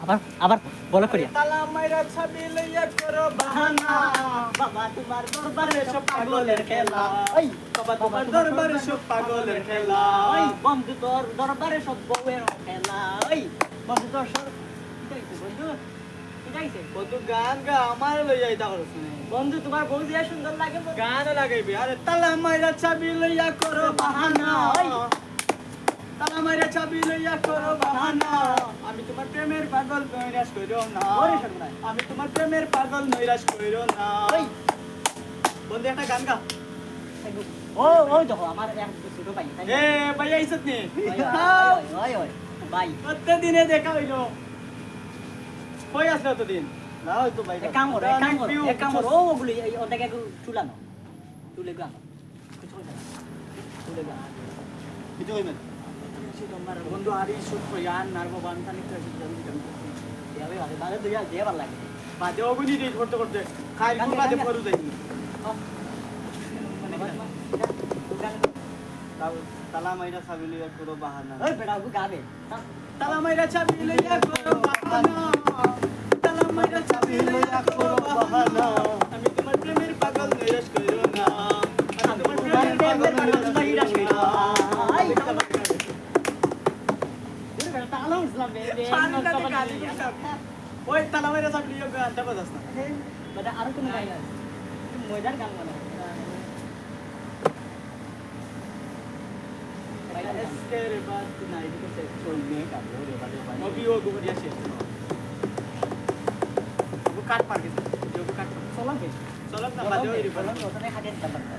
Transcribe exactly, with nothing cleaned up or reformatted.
আবার, আবার বলো করিয়া। তালা মাইরা চাবি লইয়া করো বাহানা। বাবা তোমার দরবারে সব পাগলের খেলা। ওই বাবা তোমার দরবারে সব পাগলের খেলা। ওই বন্ধু তোর দরবারে সব বউয়ের খেলা। ওই বন্ধু তোর সর-, কি গাইছে বন্ধু? কি গাইছে? বন্ধু গান গা, আমার লইয়া এটা করছ না। বন্ধু তোমার বউ যে সুন্দর লাগে বন্ধু। গান লাগাইবি। আরে তালা মাইরা চাবি লইয়া করো বাহানা। ওই তালা মাইরা চাবি লইয়া করো বাহানা। আমি তোমার প্রেমের পাগল নৈরাশ কইরো না। ওরে সর্বনাশ। আমি তোমার প্রেমের পাগল নৈরাশ কইরো না। ওই। বন্ধু একটা গান গা। ও, ওই দেখো, আমার এক ছোট ভাই, তাই না? এ, ভাই আইছত নি? ওই, ওই, ওই, ওই, ওই, ভাই। কত দিনে দেখা হইলো। কই আসলে অতদিন? না, ওই তো ভাই। এক কাম করো, এক কাম করো, এক কাম করো। ও, ওগুলি, এই অর্ধেক একটু চুলানো। তুলে গা। কিছু কইবে না। তুলে গা। কিছু কইবে না। সে তোমার বন্ধু আর এই সব কই আর নার বাবা আমি খালি তো আসি জানি জানি। যাবে আরে বারে তো যা দিয়ে ভালো লাগে। বাদে ওগুনি দিয়ে করতে করতে খাই গান, বাদে গান। পড়ু যাইনি। ও। গান। তাও তালা মাইরা চাবি লইয়া করো বাহানা। ওই বেটা, ওগু গাবে। তালা মাইরা চাবি লইয়া করো বাহানা। তালা মাইরা চাবি লইয়া করো বাহানা। আমি তোমার প্রেমের পাগল নৈরাশ কইরো না। আমি তোমার প্রেমের পাগল নৈরাশ কইরো না। আই, তালা উঠলাম, বে, বে, সামনে নষ্ট গালি করে। দিতাম। ওই তালা মাইরা চাবি লইয়া গানটা বাজাস না। বেটা, আরো কোনো গান আছে? একটু মজার গান বানাও। ভাই, আজকে রে বাদ নাই, এটা তো শেষ। চলবে, কাটলো রে, বাদে, বাদে। নবী ও গুগল দিয়া শেষ। ওগু কাট পার গেছে, ওগু কাট পার। চলো বে। চলো না, চলো বাদে বে, ওই রে, চলো বে, ওখানে হাতে দিতাম পারতাম।